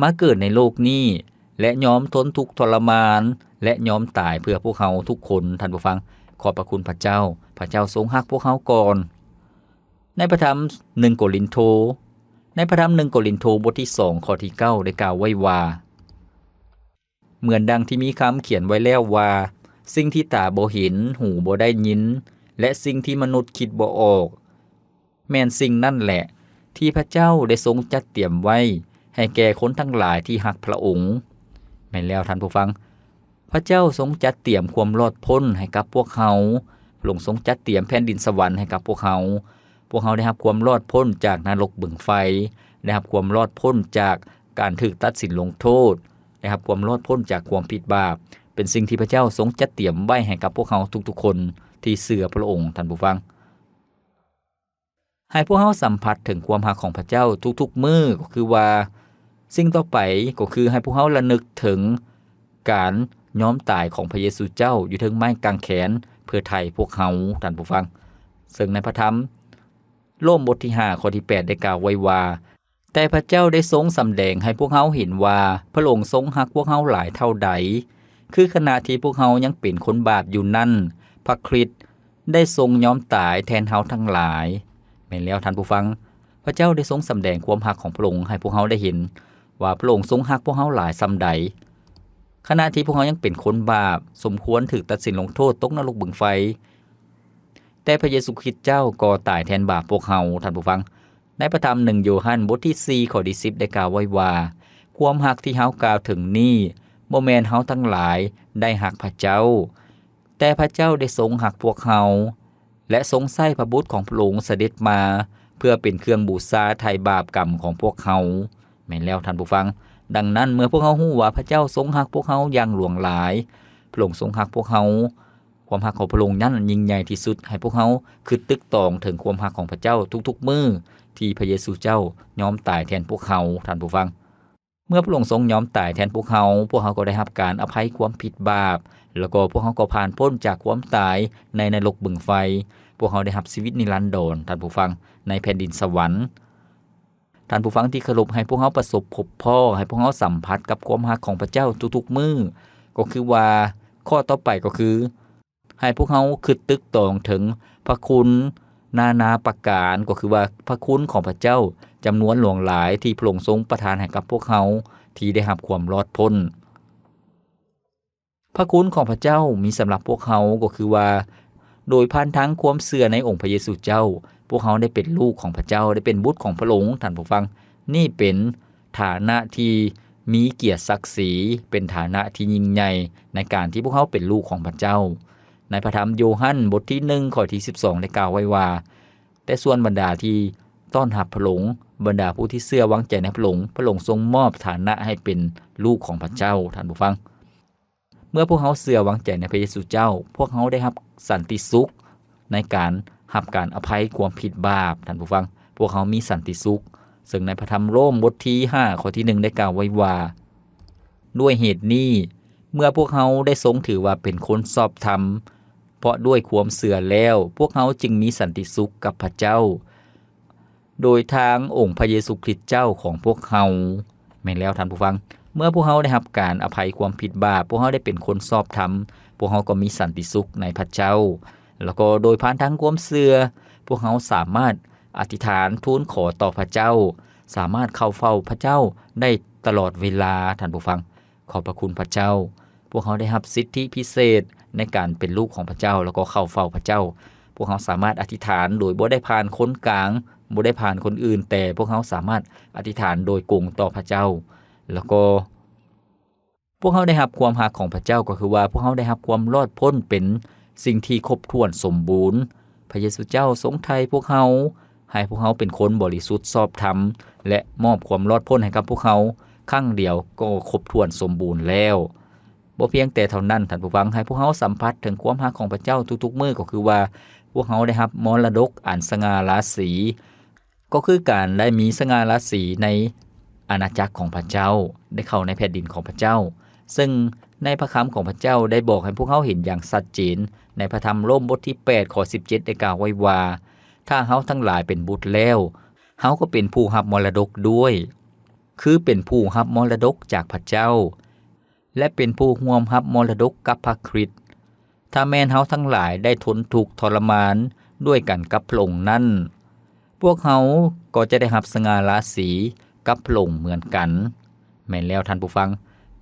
ມາເກີດໃນໂລກນີ້ ແລະ ຍອມທົນທຸກທໍລະມານ ແລະ ຍອມຕາຍເພື່ອພວກເຮົາທຸກຄົນ. ທ່ານຜູ້ຟັງ, ຂອບພະຄຸນພະເຈົ້າ, ພະເຈົ້າຊົງຮັກພວກເຮົາກ່ອນ. ໃນພະທຳໜຶ່ງໂກລິນໂທ, ໃນພະທຳໜຶ່ງໂກລິນໂທ ບົດທີສອງ ຂໍ້ທີເກົ້າ ໄດ້ກ່າວໄວ້ວ່າ ເໝືອນດັ່ງທີ່ມີຄຳຂຽນໄວ້ແລ້ວວ່າ, ສິ່ງທີ່ຕາບໍ່ເຫັນ, ຫູບໍ່ໄດ້ຍິນ ແລະ ສິ່ງທີ່ມະນຸດຄິດບໍ່ອອກ, ແມ່ນສິ່ງນັ້ນແຫຼະ ທີ່ພະເຈົ້າໄດ້ຊົງຈັດຕຽມໄວ້ໃຫ້ແກ່ຄົນທັງຫຼາຍທີ່ຮັກພະອົງ. ແມ່ນແລ້ວທ່ານຜູ້ຟັງ, ພະເຈົ້າຊົງຈັດຕຽມຄວາມລອດພົ້ນໃຫ້ກັບພວກເຮົາ. ພະອົງຊົງຈັດຕຽມແຜ່ນດິນສະຫວັນໃຫ້ກັບພວກເຮົາ. ພວກເຮົາໄດ້ຮັບຄວາມລອດພົ້ນຈາກນະລົກບຶງໄຟ, ໄດ້ຮັບຄວາມລອດພົ້ນຈາກການຖືກຕັດສິນລົງໂທດ, ໄດ້ຮັບຄວາມລອດພົ້ນຈາກຄວາມຜິດບາບ. ເປັນສິ່ງທີ່ພະເຈົ້າຊົງຈັດຕຽມໄວ້ໃຫ້ກັບພວກເຮົາທຸກໆຄົນທີ່ເຊື່ອພະອົງ, ທ່ານຜູ້ຟັງ. ໃຫ້ພວກເຮົາສຳຜັດເຖິງຄວາມຮັກຂອງພະເຈົ້າທຸກໆມື້, ກໍຄືວ່າ ສິ່ງຕໍ່ໄປກໍຄືໃຫ້ພວກເຮົາລະນຶກເຖິງການຍອມຕາຍຂອງພະເຢຊູເຈົ້າຢູ່ເທິງໄມ້ກາງແຂນ ເພື່ອໄຖ່ພວກເຮົາ, ທ່ານຜູ້ຟັງ. ເຊິ່ງໃນພະທຳໂລມບົດທີຫ້າ ຂໍ້ທີແປດ ໄດ້ກ່າວໄວ້ວ່າ, ແຕ່ພະເຈົ້າໄດ້ຊົງສຳແດງໃຫ້ພວກເຮົາເຫັນວ່າ ພະອົງຊົງຮັກພວກເຮົາຫຼາຍເທົ່າໃດ, ຄືຂະນະທີ່ພວກເຮົາຍັງເປັນຄົນບາບຢູ່ນັ້ນ, ພະຄຣິດໄດ້ຊົງຍອມຕາຍແທນເຮົາທັງຫຼາຍ. ແມ່ນແລ້ວທ່ານຜູ້ຟັງ, ພະເຈົ້າໄດ້ຊົງສຳແດງຄວາມຮັກຂອງພະອົງໃຫ້ພວກເຮົາໄດ້ເຫັນວ່າ ພະອົງຊົງຮັກພວກເຮົາຫຼາຍສ່ຳໃດ. ຂະນະທີ່ພວກເຮົາຍັງເປັນຄົນບາບ, ສົມຄວນຖືກຕັດສິນລົງໂທດຕົກນະລົກບຶງໄຟ, ແຕ່ພະເຢຊູຄຣິດເຈົ້າກໍຕາຍແທນບາບພວກເຮົາ, ທ່ານຜູ້ຟັງ. ໃນພະທຳໜຶ່ງໂຢຮັນ ບົດທີສີ່ ຂໍ້ທີສິບ ໄດ້ກ່າວໄວ້ວ່າ, ຄວາມຮັກທີ່ເຮົາກ່າວເຖິງນີ້ ບໍ່ແມ່ນເຮົາທັງຫຼາຍໄດ້ຮັກພະເຈົ້າ, ແຕ່ພະເຈົ້າໄດ້ຊົງຮັກພວກເຮົາ ແລະ ຊົງໃຊ້ພະບຸດຂອງພະອົງສະເດັດມາ ເພື່ອເປັນເຄື່ອງບູຊາໄຖ່ບາບກຳຂອງພວກເຮົາ. ແມ່ນແລ້ວທ່ານຜູ້ຟັງ, ດັ່ງນັ້ນ ເມື່ອພວກເຮົາຮູ້ວ່າພະເຈົ້າຊົງຮັກພວກເຮົາຢ່າງຫຼວງຫຼາຍ, ພະອົງຊົງຮັກພວກເຮົາ, ຄວາມຮັກຂອງພະອົງນັ້ນຍິ່ງໃຫຍ່ທີ່ສຸດ, ໃຫ້ພວກເຮົາຄິດຕຶກຕອງເຖິງຄວາມຮັກຂອງພະເຈົ້າທຸກໆມື້ ທີ່ພະເຢຊູເຈົ້າຍອມຕາຍແທນພວກເຮົາ, ທ່ານຜູ້ຟັງ. ເມື່ອພະອົງຊົງຍອມຕາຍແທນພວກເຮົາ, ພວກເຮົາກໍໄດ້ຮັບການອະໄພຄວາມຜິດບາບ, ແລ້ວກໍພວກເຮົາກໍຜ່ານພົ້ນຈາກຄວາມຕາຍໃນນະລົກບຶງໄຟ. ພວກເຮົາໄດ້ຮັບຊີວິດນິລັນດອນ, ທ່ານຜູ້ຟັງ, ໃນແຜ່ນດິນສະຫວັນ. ທ່ານຜູ້ຟັງທີ່ເຄົາລົບ, ໃຫ້ພວກເຮົາປະສົບພົບພໍ້, ໃຫ້ພວກເຮົາສຳຜັດກັບຄວາມຮັກຂອງພະເຈົ້າທຸກໆມື້. ກໍຄືວ່າ ຂໍ້ຕໍ່ໄປກໍຄື ໃຫ້ພວກເຮົາຄິດຕຶກຕອງເຖິງພະຄຸນນານາປະການ, ກໍຄືວ່າພະຄຸນຂອງພະເຈົ້າຈຳນວນຫຼວງຫຼາຍທີ່ພະອົງຊົງປະທານໃຫ້ກັບພວກເຮົາທີ່ໄດ້ຮັບຄວາມລອດພົ້ນ. ພະຄຸນຂອງພະເຈົ້າມີສຳລັບພວກເຮົາ, ກໍຄືວ່າໂດຍຜ່ານທາງຄວາມເຊື່ອໃນອົງພະເຢຊູເຈົ້າ, ພວກເຮົາໄດ້ເປັນລູກຂອງພະເຈົ້າ, ໄດ້ເປັນບຸດຂອງພະອົງ, ທ່ານຜູ້ຟັງ. ນີ້ເປັນ ຖານະທີ່ມີກຽດສັກສີ, ເປັນຖານະທີ່ຍິ່ງໃຫຍ່ໃນການທີ່ພວກເຮົາເປັນລູກຂອງພະເຈົ້າ. ໃນພະທຳໂຍຮັນບົດທີໜຶ່ງ ຂໍ້ທີສິບສອງ ໄດ້ກ່າວໄວ້ວ່າ, ແຕ່ສ່ວນບັນດາທີ່ຕ້ອນຮັບພະອົງ, ບັນດາຜູ້ທີ່ເຊື່ອວາງໃຈໃນພະອົງ, ພະອົງຊົງມອບຖານະໃຫ້ເປັນລູກຂອງພະເຈົ້າ, ທ່ານຜູ້ຟັງ. ເມື່ອພວກເຮົາເຊື່ອວາງໃຈໃນພະເຢຊູເຈົ້າ, ພວກເຮົາໄດ້ຮັບສັນຕິສຸກໃນການຮັບການອະໄພຄວາມຜິດບາບ, ທ່ານຜູ້ຟັງ. ພວກເຮົາມີສັນຕິສຸກ, ເຊິ່ງໃນພະທຳໂຣມບົດທີຫ້າ ຂໍ້ທີໜຶ່ງ ໄດ້ກ່າວໄວ້ວ່າ, ດ້ວຍເຫດນີ້, ເມື່ອພວກເຮົາໄດ້ຊົງຖືວ່າເປັນຄົນຊອບທຳ, ເພາະດ້ວຍຄວາມເຊື່ອແລ້ວ, ພວກເຮົາຈຶ່ງມີສັນຕິສຸກກັບພະເຈົ້າ ໂດຍທາງອົງພະເຢຊູຄຣິດເຈົ້າຂອງພວກເຮົາ. ແມ່ນແລ້ວທ່ານຜູ້ຟັງ, ເມື່ອພວກເຮົາໄດ້ຮັບການອະໄພຄວາມຜິດບາບ, ພວກເຮົາໄດ້ເປັນຄົນຊອບທຳ, ພວກເຮົາກໍມີສັນຕິສຸກໃນພະເຈົ້າ. ແລ້ວກໍໂດຍຜ່ານທາງຄວາມເຊື່ອ, ພວກເຮົາສາມາດອະທິຖານທູນຂໍຕໍ່ພະເຈົ້າ, ສາມາດເຂົ້າເຝົ້າພະເຈົ້າໄດ້ຕະຫຼອດເວລາ, ທ່ານຜູ້ຟັງ. ຂອບພະຄຸນພະເຈົ້າ. ພວກເຮົາໄດ້ຮັບສິດທິພິເສດໃນການເປັນລູກຂອງພະເຈົ້າ ແລ້ວກໍເຂົ້າເຝົ້າພະເຈົ້າ. ພວກເຮົາສາມາດອະທິຖານໂດຍບໍ່ໄດ້ຜ່ານຄົນກາງ, ບໍ່ໄດ້ຜ່ານຄົນອື່ນ, ແຕ່ພວກເຮົາສາມາດອະທິຖານໂດຍກົງຕໍ່ພະເຈົ້າ. ແລ້ວກໍພວກເຮົາໄດ້ຮັບຄວາມຮັກຂອງພະເຈົ້າ, ກໍຄືວ່າພວກເຮົາໄດ້ຮັບຄວາມລອດພົ້ນເປັນສິ່ງທີ່ຄົບຖ້ວນສົມບູນ. ພະເຢຊູເຈົ້າຊົງໄຖ່ພວກເຮົາ ໃຫ້ພວກເຮົາເປັນຄົນບໍລິສຸດຊອບທຳ ແລະ ມອບຄວາມລອດພົ້ນໃຫ້ກັບພວກເຮົາຄັ້ງດຽວກໍຄົບຖ້ວນສົມບູນແລ້ວ. ບໍ່ພຽງແຕ່ເທົ່ານັ້ນ, ທ່ານຜູ້ຟັງ, ໃຫ້ພວກເຮົາສຳຜັດເຖິງຄວາມຮັກຂອງພະເຈົ້າທຸກໆມື້, ກໍຄືວ່າພວກເຮົາໄດ້ຮັບມໍລະດົກອັນສະຫງ່າລາສີ, ກໍຄືການໄດ້ມີສະຫງ່າລາສີໃນອານາຈັກຂອງພະເຈົ້າ, ໄດ້ເຂົ້າໃນແຜ່ນດິນຂອງພະເຈົ້າ. ເຊິ່ງໃນພະຄຳຂອງພະເຈົ້າໄດ້ບອກໃຫ້ພວກເຮົາເຫັນຢ່າງຊັດເຈນ ໃນພະທຳໂຣມບົດທີແປດ ຂໍ້ສິບເຈັດ ໄດ້ກ່າວໄວ້ວ່າ, ຖ້າເຮົາທັງຫຼາຍເປັນບຸດແລ້ວ, ເຮົາກໍເປັນຜູ້ຮັບມໍລະດົກດ້ວຍ, ຄືເປັນຜູ້ຮັບມໍລະດົກຈາກພະເຈົ້າ ແລະ ເປັນຜູ້ຮ່ວມຮັບມໍລະດົກກັບພະຄຣິດ. ຖ້າແມ່ນເຮົາທັງຫຼາຍໄດ້ທົນທຸກທໍລະມານດ້ວຍກັນກັບພະອົງນັ້ນ, ພວກເຮົາກໍຈະໄດ້ຮັບສະຫງ່າລາສີກັບພະອົງເໝືອນກັນ. ແມ່ນແລ້ວທ່ານຜູ້ຟັງ,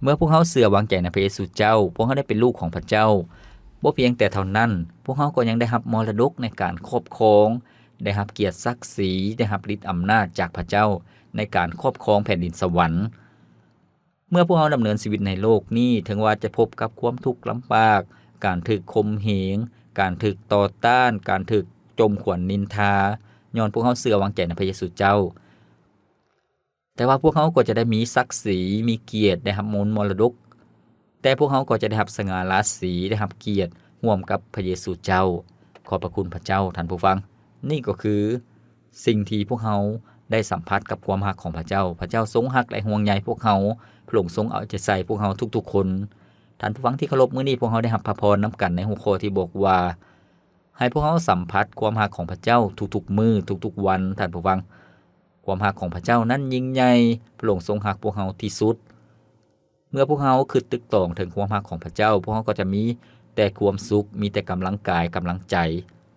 ເມື່ອພວກເຮົາເຊື່ອວາງໃຈໃນພະເຢຊູເຈົ້າ, ພວກເຮົາໄດ້ເປັນລູກຂອງພະເຈົ້າ. ບໍ່ພຽງແຕ່ເທົ່ານັ້ນ, ພວກເຮົາກໍຍັງໄດ້ຮັບມໍລະດົກໃນການຄອບຄອງ, ໄດ້ຮັບກຽດສັກສີ, ໄດ້ຮັບລິດອຳນາດຈາກພະເຈົ້າໃນການຄອບຄອງແຜ່ນດິນສະຫວັນ. ເມື່ອພວກເຮົາດຳເນີນຊີວິດໃນໂລກນີ້, ເຖິງວ່າຈະພົບກັບຄວາມທຸກລຳບາກ, ການຖືກຂົ່ມເຫງ, ການຖືກຕໍ່ຕ້ານ, ການຖືກຈົ່ມຂວັນນິນທາ, ຍ້ອນພວກເຮົາເຊື່ອວາງໃຈໃນພະເຢຊູເຈົ້າ. ແຕ່ວ່າພວກເຮົາກໍຈະໄດ້ມີສັກສີ, ມີກຽດ, ໄດ້ຮັບມູນມໍລະດົກ, ແຕ່ພວກເຮົາກໍຈະໄດ້ຮັບສະຫງ່າລາສີ, ໄດ້ຮັບກຽດຮ່ວມກັບພະເຢຊູເຈົ້າ. ຂອບພະຄຸນພະເຈົ້າ, ທ່ານຜູ້ຟັງ. ນີ້ກໍຄື ສິ່ງທີ່ພວກເຮົາໄດ້ສຳຜັດກັບຄວາມຮັກຂອງພະເຈົ້າ. ພະເຈົ້າຊົງຮັກ ແລະ ຫ່ວງໃຍພວກເຮົາ. ພະອົງຊົງເອົາໃຈໃສ່ພວກເຮົາທຸກໆຄົນ. ທ່ານຜູ້ຟັງທີ່ເຄົາລົບ, ມື້ນີ້ພວກເຮົາໄດ້ຮັບພະພອນນຳກັນໃນຫົວຂໍ້ທີ່ບອກວ່າ, ໃຫ້ພວກເຮົາສຳຜັດຄວາມຮັກຂອງພະເຈົ້າທຸກໆມື້, ທຸກໆວັນ, ທ່ານຜູ້ຟັງ. ຄວາມຮັກຂອງພະເຈົ້ານັ້ນຍິ່ງໃຫຍ່, ພະອົງຊົງຮັກພວກເຮົາທີ່ສຸດ. ເມື່ອພວກເຮົາຄິດຕຶກຕອງເຖິງຄວາມຮັກຂອງພະເຈົ້າ, ພວກເຮົາກໍຈະມີແຕ່ຄວາມສຸກ, ມີແຕ່ກຳລັງກາຍ, ກຳລັງໃຈ,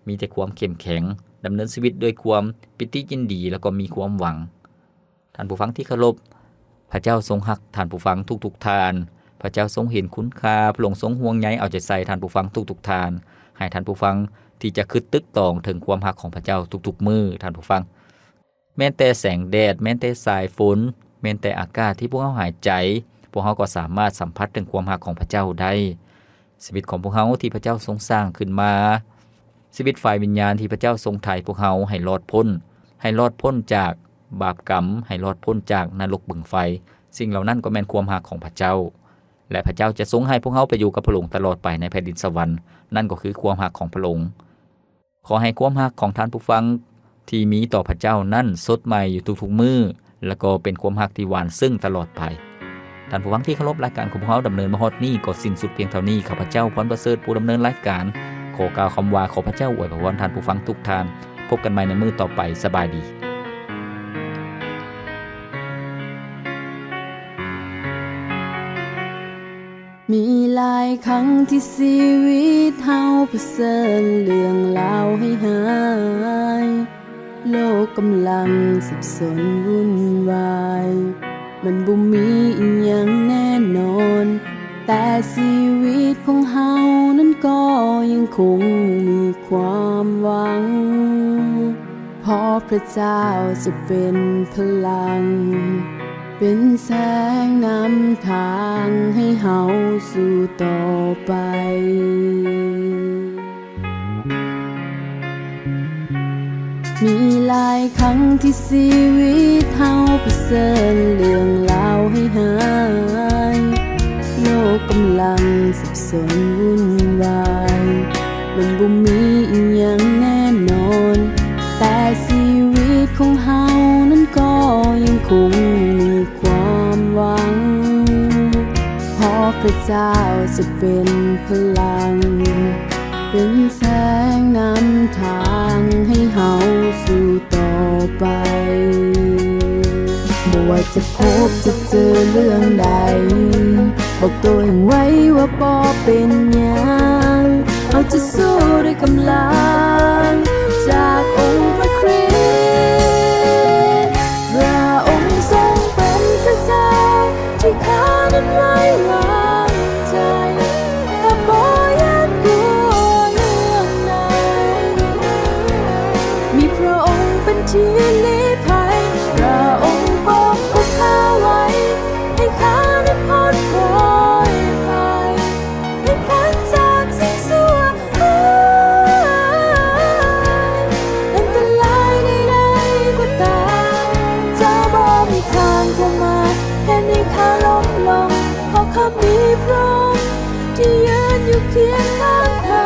ມີແຕ່ຄວາມເຂັ້ມແຂງ, ດຳເນີນຊີວິດດ້ວຍຄວາມປິຕິຍິນດີ ແລ້ວກໍມີຄວາມຫວັງ. ທ່ານຜູ້ຟັງທີ່ເຄົາລົບ, ພະເຈົ້າຊົງຮັກທ່ານຜູ້ຟັງທຸກໆທ່ານ. ພະເຈົ້າຊົງເຫັນຄຸນຄ່າ, ພະອົງຊົງຫ່ວງໃຍເອົາໃຈໃສ່ທ່ານຜູ້ຟັງທຸກໆທ່ານ. ໃຫ້ທ່ານຜູ້ຟັງທີ່ຈະຄິດຕຶກຕອງເຖິງຄວາມຮັກຂອງພະເຈົ້າທຸກໆມື້, ທ່ານຜູ້ຟັງ. ແມ່ນແຕ່ແສງແດດ, ແມ່ນແຕ່ສາຍຝົນ, ແມ່ນແຕ່ອາກາດທີ່ພວກເຮົາຫາຍໃຈ, ພວກເຮົາກໍສາມາດສຳຜັດເຖິງຄວາມຮັກຂອງພະເຈົ້າໄດ້. ຊີວິດຂອງພວກເຮົາທີ່ພະເຈົ້າຊົງສ້າງຂຶ້ນມາ, ຊີວິດຝ່າຍວິນຍານທີ່ພະເຈົ້າຊົງໄຖ່ພວກເຮົາໃຫ້ລອດພົ້ນ, ໃຫ້ລອດພົ້ນຈາກບາບກຳ, ໃຫ້ລອດພົ້ນຈາກນະລົກບຶງໄຟ, ສິ່ງເຫຼົ່ານັ້ນກໍແມ່ນຄວາມຮັກຂອງພະເຈົ້າ ແລະ ພະເຈົ້າຈະຊົງໃຫ້ພວກເຮົາໄປຢູ່ກັບພະອົງຕະຫຼອດໄປໃນແຜ່ນດິນສະຫວັນ, ນັ້ນກໍຄືຄວາມຮັກຂອງພະອົງ. ຂໍໃຫ້ຄວາມຮັກຂອງທ່ານຜູ້ຟັງທີ່ມີຕໍ່ພະເຈົ້ານັ້ນສົດໃໝ່ຢູ່ທຸກໆມື້ ແລະ ກໍເປັນຄວາມຮັກທີ່ຫວານເຊິ່ງຕະຫຼອດໄປ. ທ່ານຜູ້ຟັງທີ່ເຄົາລົບ, ລາຍການຂອງພວກເຮົາດຳເນີນມາຮອດນີ້ກໍສິ້ນສຸດພຽງເທົ່ານີ້. ຂ້າພະເຈົ້າ ພອນປະເສີດ ຜູ້ດຳເນີນລາຍການ ຂໍກ່າວຄຳວ່າ ຂໍພະເຈົ້າອວຍພະວອນທ່ານຜູ້ຟັງທຸກທ່ານ. ພົບກັນໃໝ່ໃນມື້ຕໍ່ໄປ. ສະບາຍດີ. ມີຫຼາຍຄັ້ງທີ່ຊີວິດເຮົາປະເຊີນເລື່ອງລາວຮ້າຍໆ, ໂລກກຳລັງສັບສົນວຸ່ນວາຍ, ມັນບໍ່ມີອີ່ຫຍັງແນ່ນອນ, ແຕ່ຊີວິດຂອງເຮົານັ້ນກໍຍັງຄົງມີຄວາມຫວັງ. ເພາະພະເຈົ້າຈະເປັນພະລັງ, ເປັນແສງນຳທາງໃຫ້ເຮົາສູ້ຕໍ່ໄປ. ມີຫຼາຍຄັ້ງທີ່ຊີວິດເຮົາປະເຊີນເລື່ອງລາວຮ້າຍໆ, ໂລກກຳລັງສັບສົນວຸ່ນວາຍ, ມັນບໍ່ມີອີ່ຫຍັງແນ່ນອນ, ແຕ່ຊີວິດຂອງເຮົານັ້ນກໍຍັງຄົງມີຄວາມຫວັງ, ເພາະພະເຈົ້າຈະເປັນພະລັງ, ເປັນແສງນຳທາງໃຫ້ເຮົາສູ້ຕໍ່ໄປ. ບໍ່ວ່າຈະພົບຈະເຈີເລື່ອງໃດ, ບອກໂຕເອງໄວ້ວ່າບໍ່ເປັນຫຍັງ, ເຮົາຈະສູ້ດ້ວຍກຳລັງຈາກອົງພະຄຣິດ. ພະອົງຊົງເປັນພະເຈົ້າທີ່ຂ້ານັ້ນໄວ້ວາງໃຈ, ຂ້າບໍ່ຢ້ານກົວເລື່ອງໃດ, ມີພະອົງເປັນທີ່ລີ້ໄພ, ພະອົງປົກຄຸມຂ້າໄວ້, ໃຫ້ຂ້ານັ້ນພົ້ນພອຍໄພ ໃຫ້ພົ້ນຈາກສິ່ງຊົ່ວຮ້າຍ. ອັນຕະລາຍໃດໆກໍຕາມ ຈະບໍ່ມີທາງເຂົ້າມາເຮັດໃຫ້ຂ້າລົ້ມລົງ, ເພາະຂ້າມີພະອົງທີ່ຢືນຢູ່ຄຽງຂ້າງຂ້າ,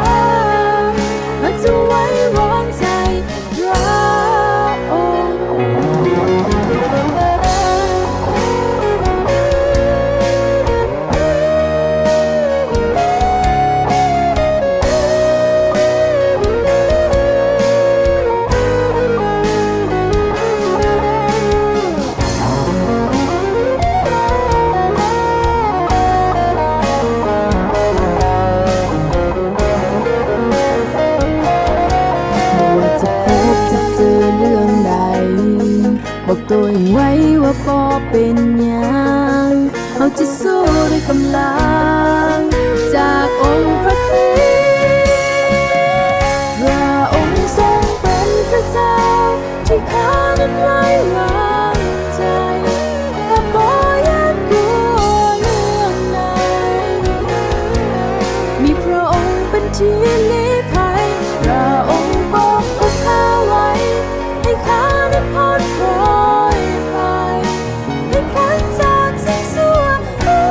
ຂ້າຈະໄວ້ວາງໃຈ ພະອົງ. ບໍ່ວ່າຈະພົບຈະເຈີເລື່ອງໃດ, ບອກໂຕເອງໄວ້ວ່າບໍ່ເປັນຫຍັງ, ເຮົາຈະສູ້ດ້ວຍກຳລັງຈາກອົງພະຄຣິດ. ພະອົງຊົງເປັນພະເຈົ້າ ທີ່ຂ້ານັ້ນໄວ້ວາງໃຈ, ຂ້າບໍ່ຢ້ານກົວເລື່ອງໃດ. ມີພະອົງເປັນທີ່ລີ້ໄພ, ພະອົງປົກຄຸມຂ້າໄວ້, ໃຫ້ຂ້ານັ້ນພົ້ນພອຍໄພ, ໃຫ້ພົ້ນຈາກສິ່ງຊົ່ວຮ້າ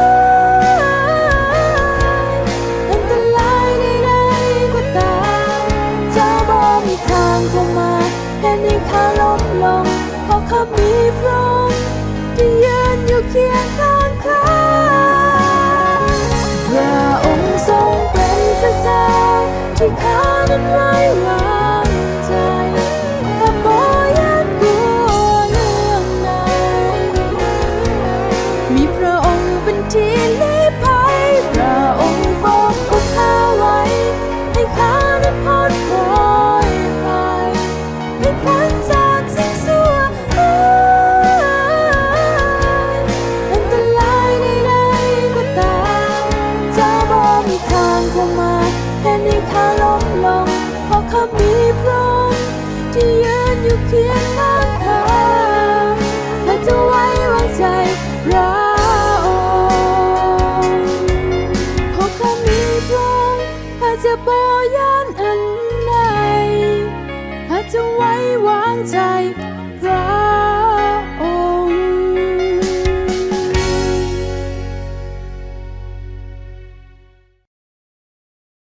ຍ. ອັນຕະລາຍໃດໆກໍຕາມ ຈະບໍ່ມີທາງເຂົ້າມາ ເຮັດໃຫ້ຂ້າລົ້ມລົງ, ເພາະຂ້າມີພະອົງທີ່ຢືນຢູ່ຄຽງຂ້າງຂ້າ. ພະອົງຊົງເປັນພະເຈົ້າ ທີ່ຂ້ານັ້ນໄວ້ວາງໃຈ, ຂ້າບໍ່ຢ້ານກົວເລື່ອງໃດ. ມີພະອົງເປັນທີ່ລີ້ໄພ, ພະອົງປົກຄຸມຂ້າໄວ້, ໃຫ້ຂ້ານັ້ນພົ້ນພອຍໄພ, ໃຫ້ພົ້ນຈາກສິ່ງຊົ່ວຮ້າຍ. ອັນຕະລາຍໃດໆກໍຕາມ ຈະບໍ່ມີທາງເຂົ້າມາ ເຮັດໃຫ້ຂ້າລົ້ມລົງ, ເພາະຂ້າມີພະອົງທີ່ຢືນຢູ່ຄຽງຂ້າງຂ້າ. ຂ້າຈະໄວ້ວາງໃຈພະອົງ, ເພາະຂ້າມີພະອົງ, ຂ້າຈະບໍ່ຢ້ານອັນໃດ. ຂ້າຈະໄວ້ວາງໃຈ